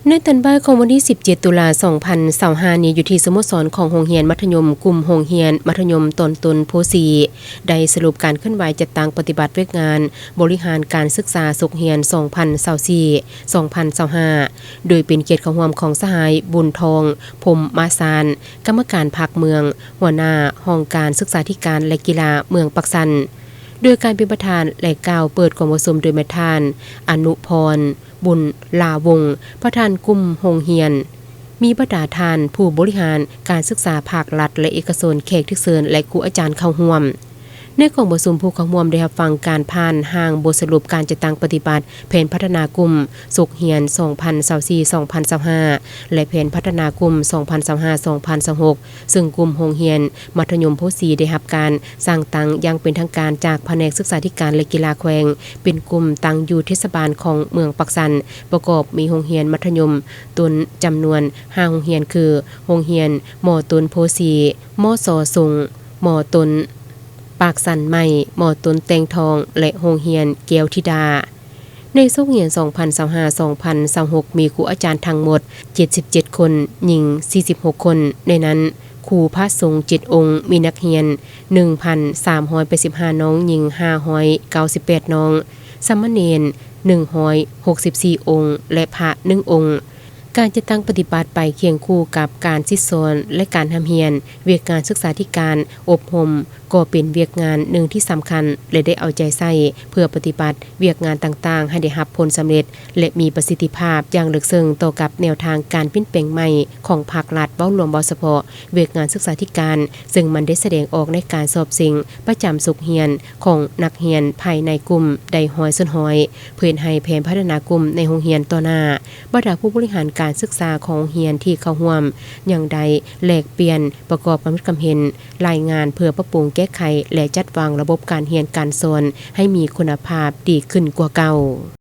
ໃນຕອນບ່າຍຂອງວັນທີສິບເຈັດ ຕຸລາ ສອງພັນຊາວຫ້ານີ້ ຢູ່ທີ່ສະໂມສອນຂອງໂຮງຮຽນມັດທະຍົມ ກຸ່ມໂຮງຮຽນມັດທະຍົມຕອນຕົ້ນໂພສີ ໄດ້ສະຫຼຸບການເຄື່ອນໄຫວຈັດຕັ້ງປະຕິບັດວຽກງານບໍລິຫານການສຶກສາສົກຮຽນ ສອງພັນຊາວສີ່ ສອງພັນຊາວຫ້າ ໂດຍເປັນກຽດເຂົ້າຮ່ວມຂອງສະຫາຍ ບຸນທອງ ພົມມະຊານ ກຳມະການພັກເມືອງ, ຫົວໜ້າຫ້ອງການສຶກສາທິການ ແລະ ກິລາເມືອງປາກຊັນ. ໂດຍການເປັນປະທານ ແລະ ກ່າວເປີດກອງປະຊຸມໂດຍແມ່ນທ່ານ ອະນຸພອນ ບຸນລາວົງ ປະທານກຸ່ມໂຮງຮຽນ, ມີບັນດາທ່ານຜູ້ບໍລິຫານການສຶກສາພາກລັດ ແລະ ເອກະຊົນ, ແຂກຖືກເຊີນ ແລະ ຄູອາຈານເຂົ້າຮ່ວມ. ໃນກອງປະຊຸມ, ຜູ້ເຂົ້າຮ່ວມໄດ້ຮັບຟັງການຜ່ານຮ່າງບົດສະຫຼຸບການຈັດຕັ້ງປະຕິບັດແຜນພັດທະນາກຸ່ມສົກຮຽນ ສອງພັນຊາວສີ່ ສອງພັນຊາວຫ້າ ແລະ ແຜນພັດທະນາກຸ່ມ ສອງພັນຊາວຫ້າ ສອງພັນຊາວຫົກ ເຊິ່ງກຸ່ມໂຮງຮຽນມັດທະຍົມໂພສີໄດ້ຮັບການສ້າງຕັ້ງຢ່າງເປັນທາງການຈາກພະແນກສຶກສາທິການ ແລະ ກິລາແຂວງ, ເປັນກຸ່ມຕັ້ງຢູ່ເທດສະບານຂອງເມືອງປາກຊັນ, ປະກອບມີໂຮງຮຽນມັດທະຍົມຕົ້ນຈຳນວນຫ້າໂຮງຮຽນ ຄື ໂຮງຮຽນ ມ.ຕົ້ນໂພສີ, ມ.ຊ ຊົງ, ມ.ຕົ້ນປາກຊັນໃໝ່, ມ.ຕົ້ນແຕ່ງທອງ ແລະ ໂຮງຮຽນແກ້ວທິດາ. ໃນສົກຮຽນ ສອງພັນຊາວຫ້າ ສອງພັນຊາວຫົກ ມີຄູອາຈານທັງໝົດ ເຈັດສິບເຈັດຄົນ, ຍິງ ສີ່ສິບຫົກຄົນ, ໃນນັ້ນ ຄູພະສົງ ເຈັດອົງ, ມີນັກຮຽນ ໜຶ່ງພັນສາມຮ້ອຍແປດສິບຫ້ານ້ອງ, ຍິງ ຫ້າຮ້ອຍເກົ້າສິບແປດນ້ອງ, ສາມະເນນ ໜຶ່ງຮ້ອຍຫົກສິບສີ່ອົງ ແລະ ພະ ໜຶ່ງອົງ. ການຈັດຕັ້ງປະຕິບັດໄປຄຽງຄູ່ກັບການສິດສອນ ແລະ ການຮ່ຳຮຽນ, ວຽກງານສຶກສາທິການອົບຮົມ ກໍເປັນວຽກງານໜຶ່ງທີ່ສຳຄັນ ແລະ ໄດ້ເອົາໃຈໃສ່ເພື່ອປະຕິບັດວຽກງານຕ່າງໆ ໃຫ້ໄດ້ຮັບຜົນສຳເລັດ ແລະ ມີປະສິດທິພາບຢ່າງເລິກເຊິ່ງຕໍ່ກັບແນວທາງການປ່ຽນແປງໃໝ່ຂອງພາກລັດ ເວົ້າລວມ, ເວົ້າສະເພາະວຽກງານສຶກສາທິການ, ເຊິ່ງມັນໄດ້ສະແດງອອກໃນການສອບເສັງປະຈຳສົກຮຽນຂອງນັກຮຽນພາຍໃນກຸ່ມໄດ້ຮ້ອຍສ່ວນຮ້ອຍ ເພື່ອເຮັດໃຫ້ແຜນພັດທະນາກຸ່ມໃນໂຮງຮຽນຕໍ່ໜ້າ. ບັນດາຜູ້ບໍລິຫານການສຶກສາຂອງໂຮງຮຽນທີ່ເຂົ້າຮ່ວມ ຍັງໄດ້ແລກປ່ຽນ, ປະກອບຄຳຄິດຄຳເຫັນ, ລາຍງານເພື່ອປັບປຸງແກ້ໄຂ ແລະ ຈັດວາງລະບົບການຮຽນການສອນໃຫ້ມີຄຸນນະພາບດີຂຶ້ນກວ່າເກົ່າ.